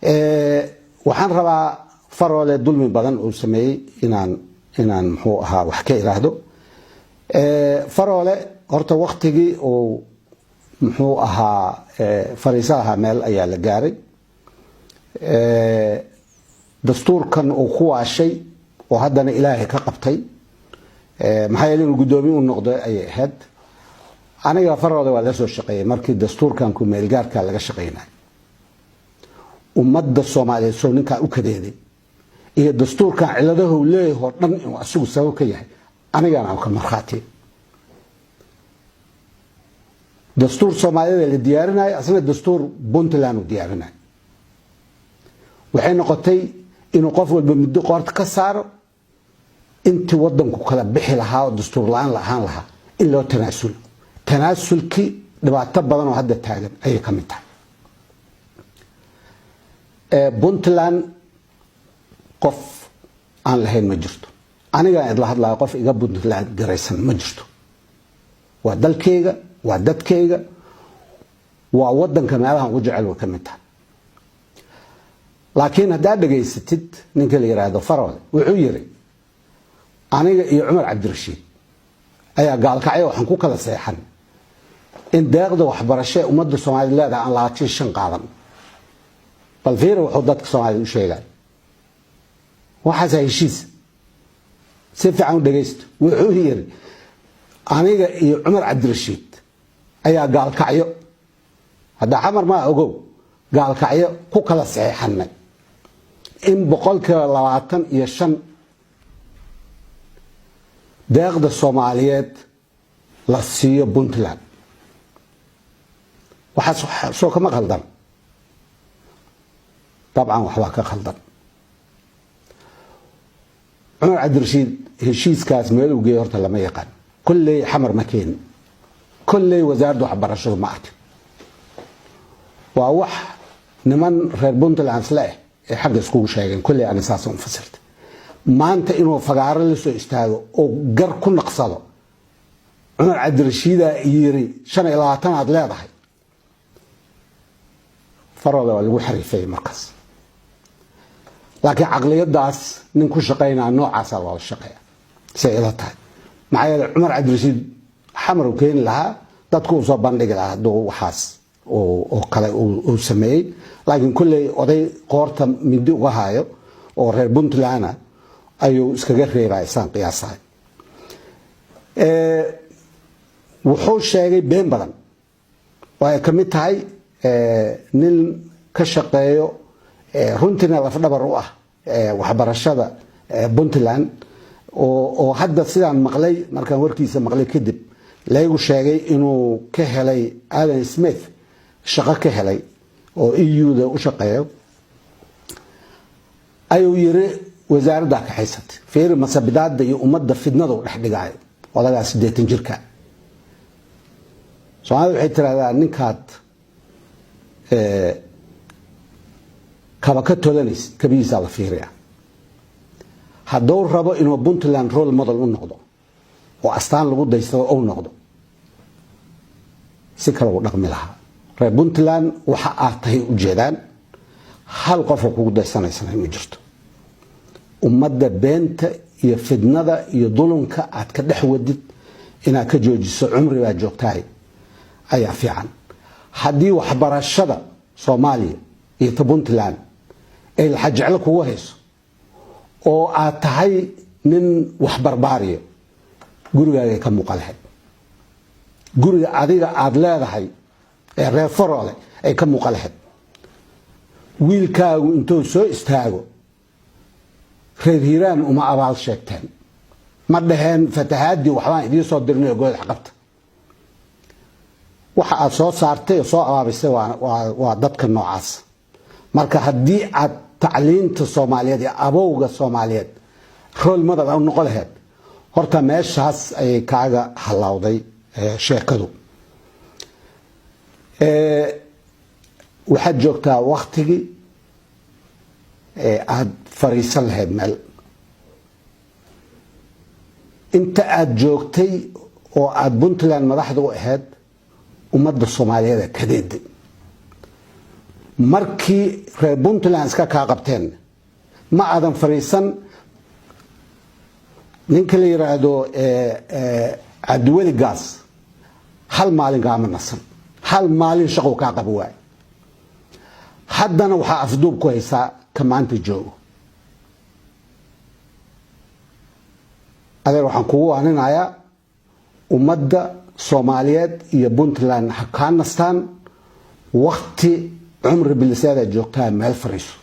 Waxaan rabaa Faroole dulmi badan uu sameeyey inaan muxuu ahaa wax ka iraahdo. Faroole horta waktigii uu muxuu ahaa fariiso lahaa meel ayaa la gaaray. Dastuurkan uu ku waashay oo haddana Ilaahay ka qabtay, maxaa yeele inuu guddoomiye u noqdo ayay ahayd. Aniga Faroole waa la soo shaqeeyey markii dastuurkan ku-meelgaarka laga shaqeynay. Ummadda Soomaaliyeed soo ninkaa u kadeeday iyo dastuurkan ciladahu leeyahoo dhan inuu asigu sabab ka yahay, anigana ka markhaati. Dastuur Soomaaliyada la diyaarinayo, asna dastuur Puntland uu diyaarinayo. Waxay noqotay inuu qof walba muddo qoorta ka saaro intii wadanku kala bixi lahaa oo dastuur la-aan la ahaan lahaa in loo tanaasulo. Tanaasulkii dhibaato badan oo hadda taagan ayay ka mid tahay. Puntland qof aan lahayn ma jirto. Anigaan idla hadlayo, qof iga Puntland garaysan ma jirto. Waa dalkeyga, waa dadkeyga, waa wadanka meelahan ugu jecel way ka mid tahay. Laakiin haddaad dhegaysatid ninka la yidhaahdo Faroole, wuxuu yiri aniga iyo Cumar Cabdirashiid ayaa Gaalkacyo waxaan ku kala seexan in deeqda waxbarasho ee ummadda Soomaaliyed leedahay aan 25 qaadan. Bal fiira wuxuu dadka Soomaaliyed u sheegay. Waxaasaa heshiis? Si fiican u dhegaysto. Wuxuu yiri aniga iyo Cumar Cabdirashiid ayaa Gaalkacyo, hadda Xamar maa ogow, Gaalkacyo ku kala saxeexanay in 25% deeqda Soomaaliyeed la siiyo Puntland. Waxaas soo kama khaldan? Dabcan waxbaa ka khaldan. Cumar Cabdirashiid heshiiskaas meel uu geeyey horta lama yaqaan. Kolley Xamar ma keenin, kolley wasaaradda waxbarashadu ma arkin. Waa wax niman reer Puntland isle ah ee xagga iskugu sheegeen. Kolley ani saasa u fasirtay. Maanta inuu fagaaro la soo istaago oo gar ku naqsado Cumar Cabdirashiidaa yiri 25 aad leedahay, Farooda waa lagu xariifayay markaas. Laakiin caqliyadaas nin ku shaqaynaa noocaasa loola shaqeeya say ila tahay. Maxaa yeele Cumar Cabdirashiid Xamar uu keeni lahaa, dadku uu soo bandhigi lahaa hadduu waxaas oo kale uu sameeyey. Laakiin kolley oday qoorta mindi uga hayo oo reer Puntland ayuu iskaga reebaya saan qiyaasahay. Wuxuu sheegay been badan oo ay ka mid tahay nin ka shaqeeyo, runtiina lafdhabar u ah waxbarashada Puntland, oo hadda sidaan maqlay, markaan warkiisa maqlay kadib laygu sheegay inuu ka helay Alan Smith shaqo ka helay oo EU-da u shaqeeyo, ayuu yiri wasaaraddaa kaxaysatay. Fiiri masabidaada iyo ummadda fidnada u dhex dhigaayo odagaa 80 jirka. Soomaalida waxay tiraahdaa ninkaad kaba ka tolanaysid kabihiisaa la fiiriya. Hadduu rabo inuu Puntland role model u noqdo oo astaan lagu daysado ou noqdo, si kale uu dhaqmi lahaa. Reer Puntland waxa aad tahay ujeedaan, hal qofoo kugu daysanaysana ma jirto. Ummadda beenta iyo fidnada iyo dulunka aad ka dhex wadid inaad ka joojiso, cumri baa joogtahay, ayaa fiican. Haddii waxbarashada Soomaaliya iyo ta Puntland ay laxajeclo kugu hayso oo aad tahay nin waxbarbaariyo, gurigaagay ka muuqa lahayd. Guriga adiga aada leedahay ee reer Faroole ay ka muuqa lahayd. Wiilkaagu intuu soo istaago reer Hiiraan uma abaal sheegteen, ma dhaheen fatahaadii waxbaan idiin soo dirnay oo goodax qabta. Waxa aad soo saartay oo soo abaabisay waa dadka noocaas. Marka haddii aad tacliinta Soomaaliyeed iyo abowga Soomaaliyeed role model u noqon lahayd, horta meeshaas ayay kaaga halawday sheekadu. Waxaad joogtaa waktigii aad fariisan lahayd meel. Inta aad joogtay oo aada Puntland madaxda u ahayd, ummadda Soomaaliyeed kadeeday. Markii reer Puntland iska kaa qabteen, ma aadan fariisan. Ninka la yiraahdo Cabdiweli Gaas hal maalin kaama nasan, hal maalin shaqo kaa qaba waay. Haddana waxaa afduub ku haysaa ka maanta joogo. Adeer, waxaan kugu waaninayaa, ummadda Soomaaliyeed iyo Puntland ha kaa nastaan. Wakti cumri biliseeda joogtaa, meel fariiso.